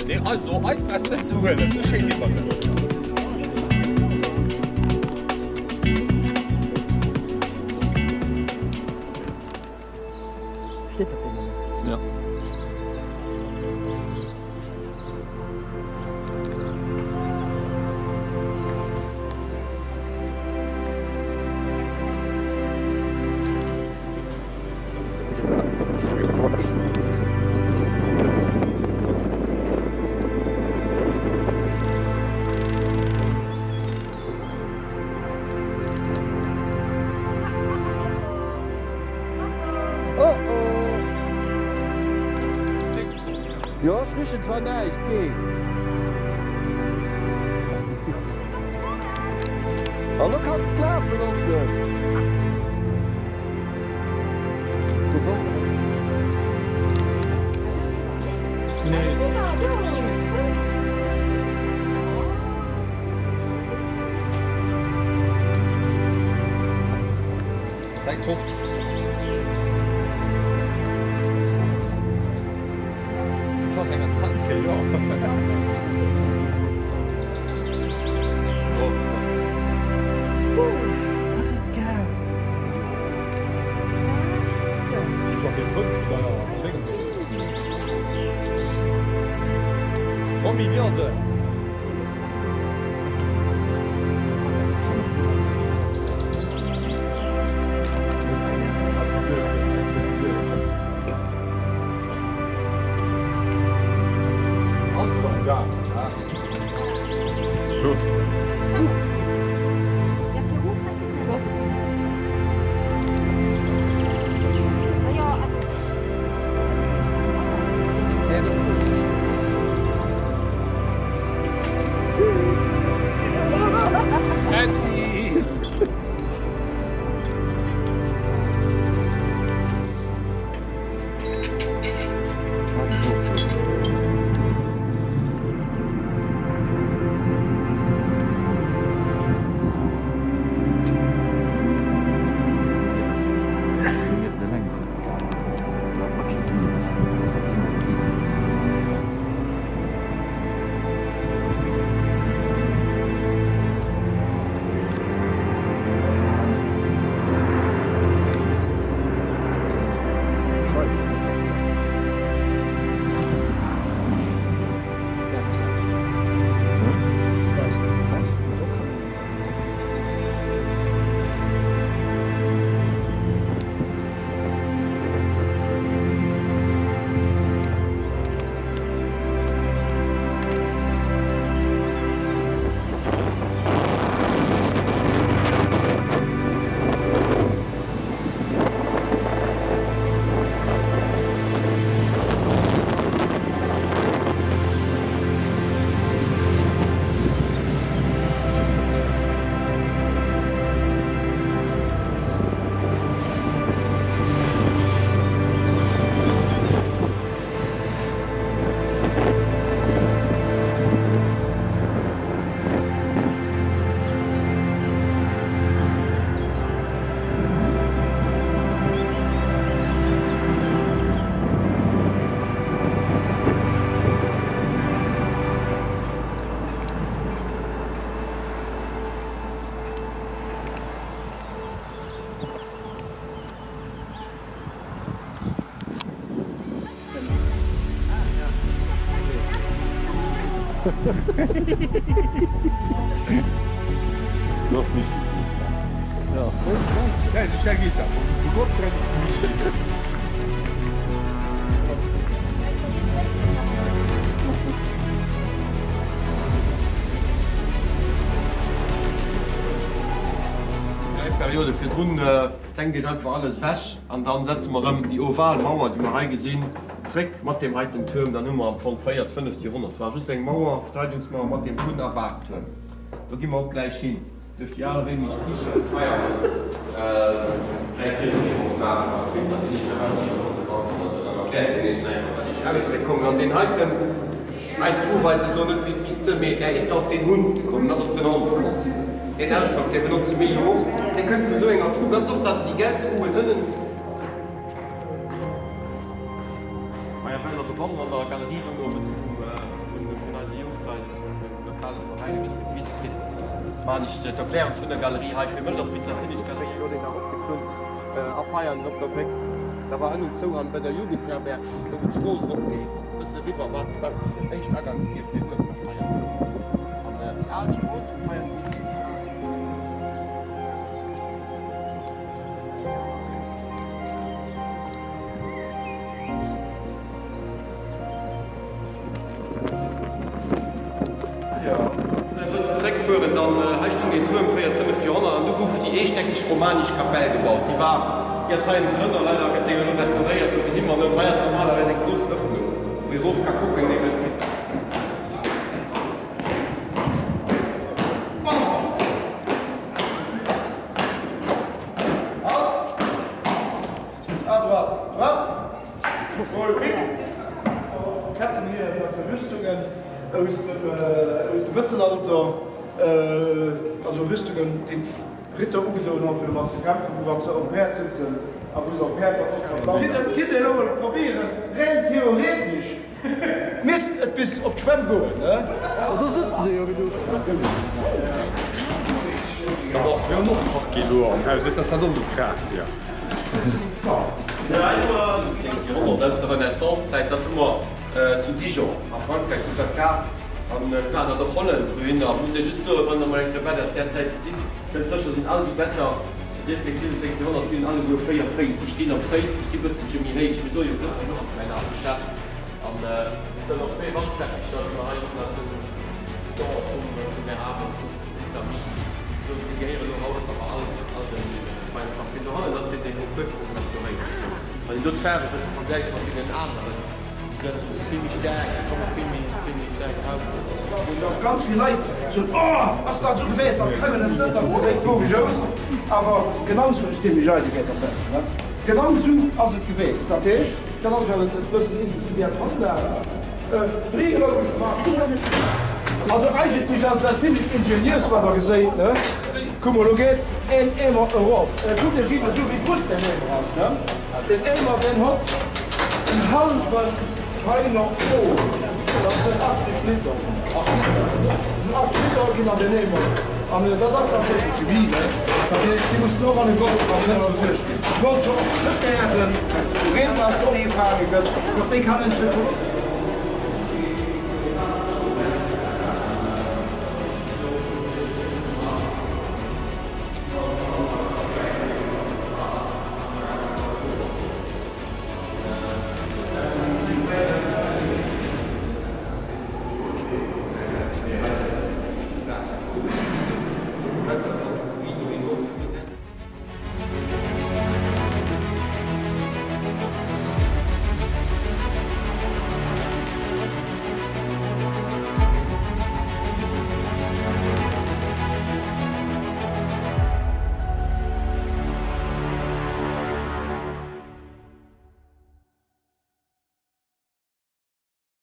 Nee also eis brauchs net ze huelen, sou schéi si mer net. Steet dat do nëmmen? Ja. Oh oh! Jo, ech richen zwar näischt, geet. An lo kanns de lafe loossen. Romy, wéi ass et? Du hast mich süß. Ja. Ja, so schnell geht das. Periode virdrun. Denkt Iech einfach alles ewech an dann setze mer erëm déi oval Mauer, déi mer hei gesinn, zréck mat deem heiten Tuerm. Dann hu mer am Fong véiert, fënneft Joerhonnert. War just eng Mauer, Verteidegungsmauer mat deem Tunn a Waachtuerm. Do gi mer och gläich hin, duerch déi al réimesch Kichen, d'Feierhaus, gläich virdrun déi mer gemaach hunn, mat byzantinescher Waffen, also dann erkläert hien Iech nach eng Kéier, wat ech ausdrécke kommen. An deen heiten. Eis Tru weist et lo net wéi bis ze, mee er ist auf den Hund gekommen, en ass op den Hond komm. Deen Ausdrock, dee benotze mir jo och, dee kënnt vu sou enger Tru. Ganz oft haten déi gelb Truen ënnen. Maja, well der dobannen an der Galerie dono e bësse vum, vun eise Jungs hei, vum lokale Veräin e bësse gewise kritt, maan ech d'Erklärung vun der Galerie hei. Fir mech ass d'Byzantinesch Galerie elo deen nach opgezunn a feiern op der Bréck. Da war ënnen zou an bei der Jugendherberg, do wou d'Strooss eropgeet. Bësse eriwwer war déi éischt Agangsdier fir uewen op Veianen. An déi al Strooss vu Veianen déi richteg al. E bëssen zréckfueren, dann hei stung deen Tuerm, véiert, fënneft Joerhonnert, an du gouf déi eechteckeg romanesch Kapell gebaut. Déi war, déi ass hei ënnen drënner, leider gëtt déi elo restauréiert, do gesi mer net. Hei ass normalerweis eng grouss Ëffnung, wou ee rof ka kucken, nämlech d'Pizza. À droite, droite, roll, pick. Ketten hier, dat si Rüstungen aus dem Mëttelalter, also Rüstungen, déi d'Ritter ugedoen hunn, fir domat ze kämpfen, wou se op Päerd sutzen a wou se op Päerd dann och mat Lanzen. Kinnt Dir elo mol probéieren, rein theoretesch misst et bis op d'Schwämm goen, ne? Do sëtze se jo genuch. Mir hunn och Parquet elo am Haus, net dass dat och esou kraacht hier. Joerhonnert aus der Renaissance-Zäit, dat hu mer zu Dijon a Frankräich gouf dat kaf an mir waren dat och hollen dohinner. Muss ee just soen, wann der mol eng Kéier Bett aus där Zäit gesitt, kënnt sécher sinn, all déi Better, 16, 17 Joerhonnert, déi hunn alleguer 4 Féiss, déi stinn op Féiss, déi sti bësselche méi héich. Mir soe jo Plëtzlech och mäin ale Chef. An et sënn och zwee Wandteppicher, déi mer hei hunn, dat sinn Don vum Här Haven vu Sitami. Sou, si gehéiere lo haut awer all all dem Veräinspark. Deen dohannen ass deen, dee vru kuerzem restauréiert ginn ass. Wann een do d'Faarf e bësse vergläicht mat deenen aneren, déi sënn vill méi staark, déi komme vill méi, vill méi staark eraus. Dass ganz vill Leit soen, Oh, ass dat esou geweest? Dat kann jo net sënn, dat geséit komesch aus. Awer genau esou, ech deem mech eidel gäit am besten, ne? Genau esou ass et geweest. Dat heescht, dat ass well et e bëssen industriell Anlag, Also eigentlech ass dat zimlech ingeniös wat der geséit, ne? Kuck mol, lo geet een Eemer erof. Kuckt iech iwwert u wéi grouss deen Eemer ass, ne? Deen Eemer deen hott en hallwe Feiner Of, dat sënn 80 Liter. 80 Liter ginn an deen Eemer an dat ass nach e bësselche méi, ne? Dat heescht déi mussen och an e Golf an net versuergt ginn. D'Golfer och ze gären, wou Reewaasser opgefaange gëtt, mat déi kann een sech net verloossen.